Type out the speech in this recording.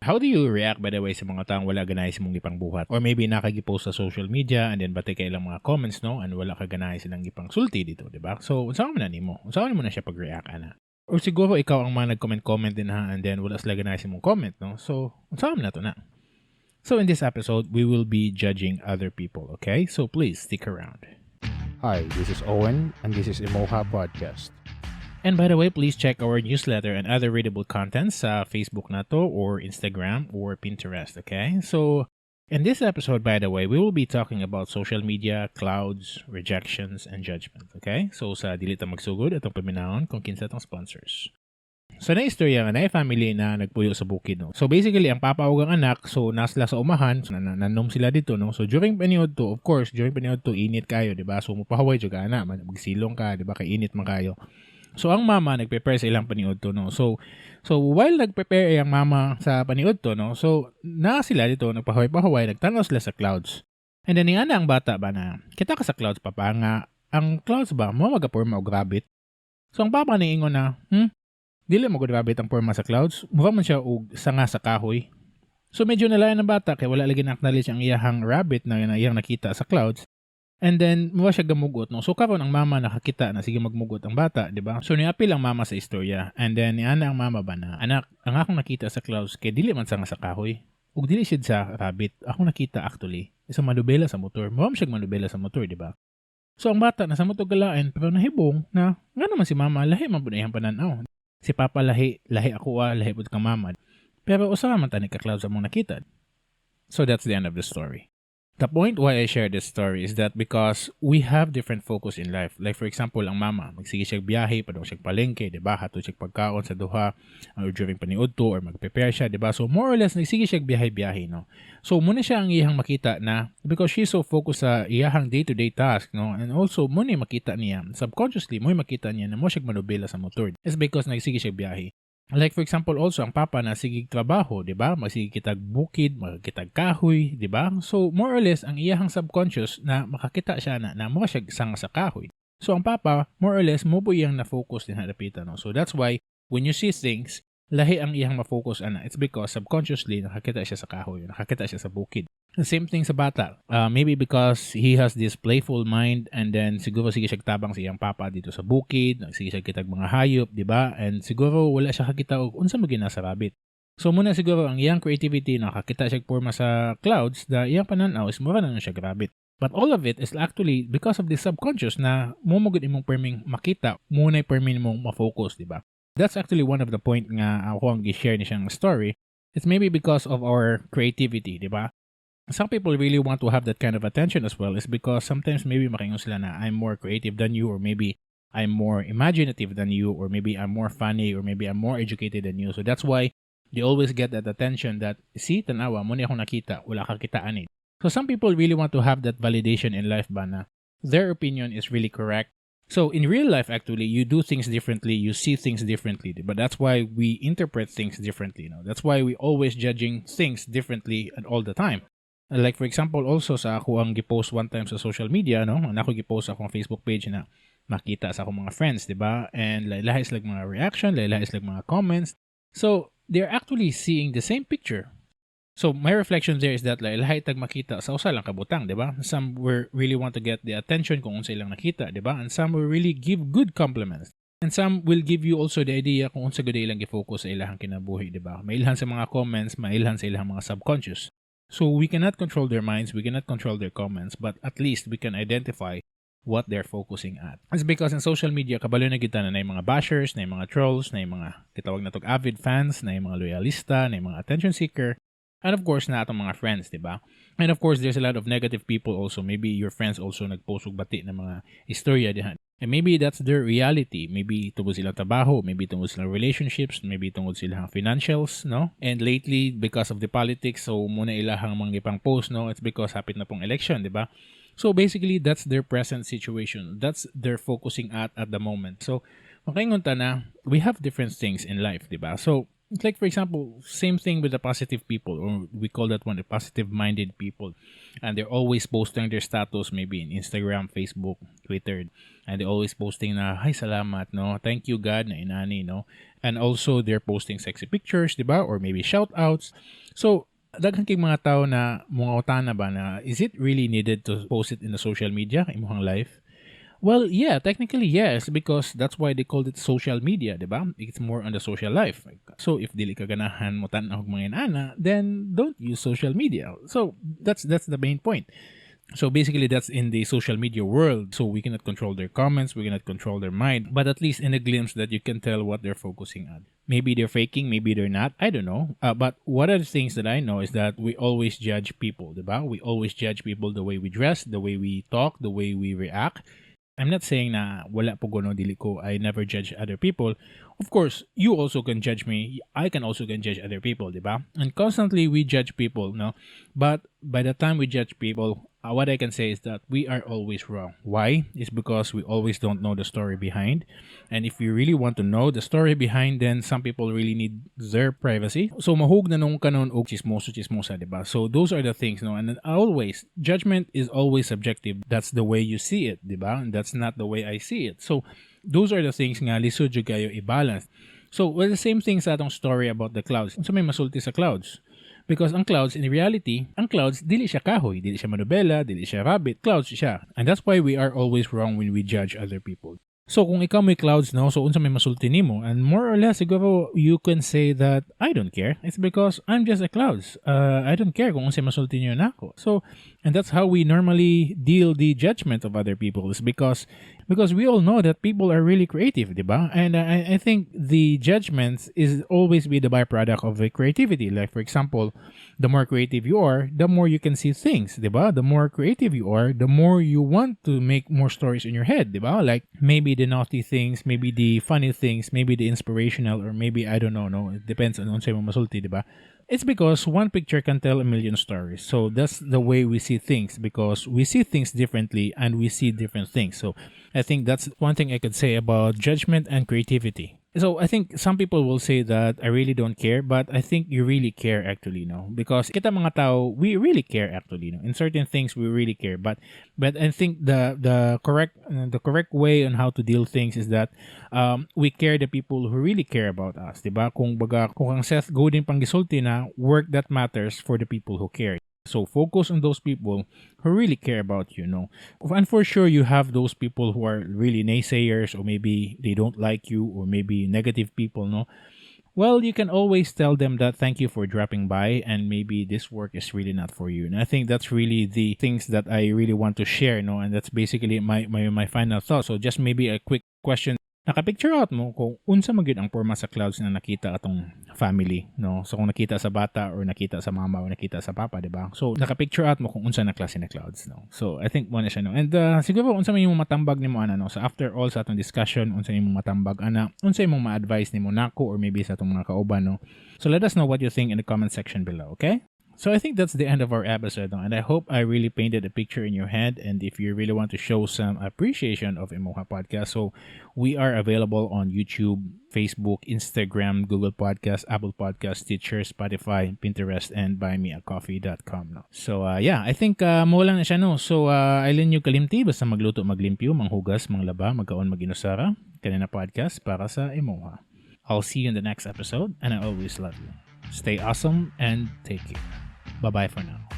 How do you react, by the way, sa mga taong wala ganahe sa mong gipang buhat? Or maybe nakagipost sa social media and then batay kay ilang mga comments, no? And wala ka ganahe silang gipang sulti dito, di ba? So, unsaon man na nimo? Unsaon mo na siya pag-react, ana? Or siguro ikaw ang mga nag-comment din ha, and then wala sila ganahe sa mong comment, no? So, unsaon man na to na? So, in this episode, we will be judging other people, okay? So, please stick around. Hi, this is Owen, and this is Emoha Podcast. And by the way, please check our newsletter and other readable contents sa Facebook na to or Instagram or Pinterest, okay? So, in this episode, by the way, we will be talking about social media, clouds, rejections, and judgment, okay? So, sa dili ta magsugod atong paminahon kung kinsa tong sponsors. So, na-istorya nga na family na nagpuyo sa bukid, no? So, basically, ang papa ug ang anak, so, nasla sa umahan, so, nanom sila dito, no? So, during period to, of course, init kayo, di ba? So, mupahaway juga ana, magsilong ka, di ba? Kay init man kayo. So, ang mama, nag-prepare sa ilang paniod to, no? So while nag-prepare ang mama sa paniod to, no? So, na sila dito, nagpahaway-pahaway, nagtanaw sila sa clouds. And then, nga na ang bata ba na, kita ka sa clouds, papa, nga, ang clouds ba, mo magaporma o rabbit? So, ang papa niingon na, dili mo rabbit ang porma sa clouds, mukha man siya og sanga sa kahoy. So, medyo nalayan ng bata, kaya wala lagi na-acknowledge ang iyahang rabbit na iyang nakita sa clouds. And then, mukha siya gamugot, no? So, karon ang mama nakakita na sige magmugot ang bata, di ba? So, niapil ang mama sa istorya. And then, niana ang mama ba na, anak, ang akong nakita sa clouds, kay dili man sanga sa kahoy. Ug dili siya sa rabbit. Akong nakita actually, isang manubela sa motor. Mukha siya manubela sa motor, di ba? So, ang bata, nasa motor galain, pero nahibong na, nga naman si mama, lahi man po na iyang pananaw. Si papa lahi ako lahi po kang mama. Pero, usa man tani ka clouds among nakita. So, that's the end of the story. The point why I share this story is that because we have different focus in life. Like for example, ang mama, magsige siya biyahe, padong siya palengke, diba? Hato siya pagkaon sa duha, or during paniud to, or mag-prepare siya, diba? So more or less, nagsige siya biyahe, no? So muna siya ang iyahang makita na, because she's so focused sa iyahang day-to-day task, no? And also, muna makita niya, subconsciously, muna makita niya na mo siya manubela sa motor. It's because nagsige siya biyahe. Like for example also ang papa na sigig trabaho, 'di ba? Magsigikitag bukid, magkitag kahoy, 'di ba? So more or less ang iyahang subconscious na makakita siya na mo siya sang sa kahoy. So ang papa more or less mo po iyang na-focus din hadapitan, no? So that's why when you see things, lahi ang iyang ma-focus ana. It's because subconsciously nakakita siya sa kahoy, nakakita siya sa bukid. The same thing sa bata. Maybe because he has this playful mind and then siguro sige siya tabang sa iyang papa dito sa bukid, sige siya kitag mga hayop, di ba? And siguro wala siya kakita og unsa magina sa rabbit. So muna siguro ang iyang creativity nakakita siya porma sa clouds, da iyang pananaw is mura na siya rabbit. But all of it is actually because of the subconscious na mumugod imong perming makita, muna perming mong ma-focus, di ba? That's actually one of the point nga ako ang gi-share ni siyang story. It's maybe because of our creativity, di ba? Some people really want to have that kind of attention as well is because sometimes maybe makingon sila na I'm more creative than you, or maybe I'm more imaginative than you, or maybe I'm more funny, or maybe I'm more educated than you. So that's why they always get that attention that, see, tanawa, mo ni akong nakita, wala ka kitaan eh. So some people really want to have that validation in life ba na their opinion is really correct. So in real life, actually, you do things differently, you see things differently, but that's why we interpret things differently. No? That's why we always judging things differently and all the time. Like for example also sa ako ang gipost one time sa social media, no? Ako gipost akong Facebook page na makita sa akong mga friends, di ba? And lahi sila mga reaction, lahi sila mga comments. So, they're actually seeing the same picture. So, my reflection there is that lahi tag makita sa usa lang kabutang, di ba? Some will really want to get the attention kung unsa ilang nakita, di ba? And some will really give good compliments. And some will give you also the idea kung unsa gud ilang gi-focus sa ilang kinabuhi, di ba? Mailhan sa mga comments, mailhan sa ilang mga subconscious. So we cannot control their minds, we cannot control their comments, but at least we can identify what they're focusing at. It's because in social media, kabalo na kita na yung mga bashers, na yung mga trolls, na yung mga kitawag na tog avid fans, na yung mga loyalista, na yung mga attention seeker, and of course na atong mga friends, di ba? And of course, there's a lot of negative people also. Maybe your friends also nagpost og bati ng mga istorya dihan. And maybe that's their reality. Maybe tungod silang trabaho, maybe tungod silang relationships, maybe tungod silang financials, no? And lately, because of the politics, so muna ilahang mga pang post, no? It's because hapit na pong election, di ba? So basically, that's their present situation. That's their focusing at the moment. So, makaingon ta na, we have different things in life, di ba? So, It's like, for example, same thing with the positive people, or we call that one the positive-minded people. And they're always posting their status, maybe in Instagram, Facebook, Twitter. And they're always posting na, hi, salamat, no? Thank you, God, na inani, no? And also, they're posting sexy pictures, di ba? Or maybe shout-outs. So, daghan kay mga tao na mga na ba na, is it really needed to post it in the social media, imong life? Well, yeah, technically yes, because that's why they called it social media, diba? It's more on the social life. So if dili ka ganahan mo tan-aw og mga inana, then don't use social media. So that's the main point. So basically, that's in the social media world. So we cannot control their comments, we cannot control their mind, but at least in a glimpse that you can tell what they're focusing on. Maybe they're faking, maybe they're not. I don't know. But one of the things that I know is that we always judge people, diba? We always judge people the way we dress, the way we talk, the way we react. I'm not saying na wala po gono dili ko, I never judge other people. Of course, you also can judge me. I can also can judge other people, diba? And constantly we judge people, no? But by the time we judge people, what I can say is that we are always wrong. Why? It's because we always don't know the story behind. And if you really want to know the story behind, then some people really need their privacy. So mahug na nung kanon og chismosa, diba? So those are the things, no? And then always, judgment is always subjective. That's the way you see it, diba? And that's not the way I see it. So those are the things nga lisod jud kayo i-balance. So well, the same thing sa atong story about the clouds. So may masulti sa clouds. Because ang clouds, in reality, ang clouds, dili siya kahoy, dili siya manubela, dili siya rabbit, clouds siya. And that's why we are always wrong when we judge other people. So kung ikaw may clouds, no, so unsa may masulti nimo, and more or less siguro you can say that I don't care. It's because I'm just a clouds. I don't care kung unsa masulti niyo nako. So, and that's how we normally deal the judgment of other people, is because we all know that people are really creative, diba? And I think the judgments is always be the byproduct of the creativity. Like for example, the more creative you are, the more you can see things, diba? The more creative you are, the more you want to make more stories in your head, diba? Like maybe the naughty things, maybe the funny things, maybe the inspirational, or maybe I don't know, no, it depends on unsay mo masulti, diba? It's because one picture can tell a million stories. So that's the way we see things, because we see things differently and we see different things. So I think that's one thing I could say about judgment and creativity. So I think some people will say that I really don't care, but I think you really care actually, no? Because kita mga tao, we really care actually, no? In certain things we really care, but I think the correct way on how to deal things is that we care the people who really care about us, diba? Kung ang Seth Godin pang gisulti na, work that matters for the people who care. So focus on those people who really care about you, no? And for sure, you have those people who are really naysayers, or maybe they don't like you, or maybe negative people, no? Well, you can always tell them that thank you for dropping by, and maybe this work is really not for you. And I think that's really the things that I really want to share, no? And that's basically my final thought. So just maybe a quick question. Naka-picture out mo kung unsa man gyud ang forma sa clouds na nakita atong family, no? So kung nakita sa bata, or nakita sa mama, or nakita sa papa, di ba? So naka-picture out mo kung unsa na klase na clouds, no? So I think mo na siya, no? And siguro unsa man imong matambag nimo ana, no? So after all sa atong discussion, unsa imong matambag ana, unsa imong ma-advise nimo nako, or maybe sa atong mga kauban, no? So let us know what you think in the comment section below, okay? So I think that's the end of our episode, no? And I hope I really painted a picture in your head. And if you really want to show some appreciation of Emoha Podcast, so we are available on YouTube, Facebook, Instagram, Google Podcast, Apple Podcast, Stitcher, Spotify, Pinterest, and buymeacoffee.com. No? So yeah, I think mo lang na siya, no? So ailan nyo kalimti, basta magluto, maglimpyo, manghugas, manglaba, magkaon, maginusara. Kanina podcast para sa Emoha. I'll see you in the next episode, and I always love you. Stay awesome and take care. Bye-bye for now.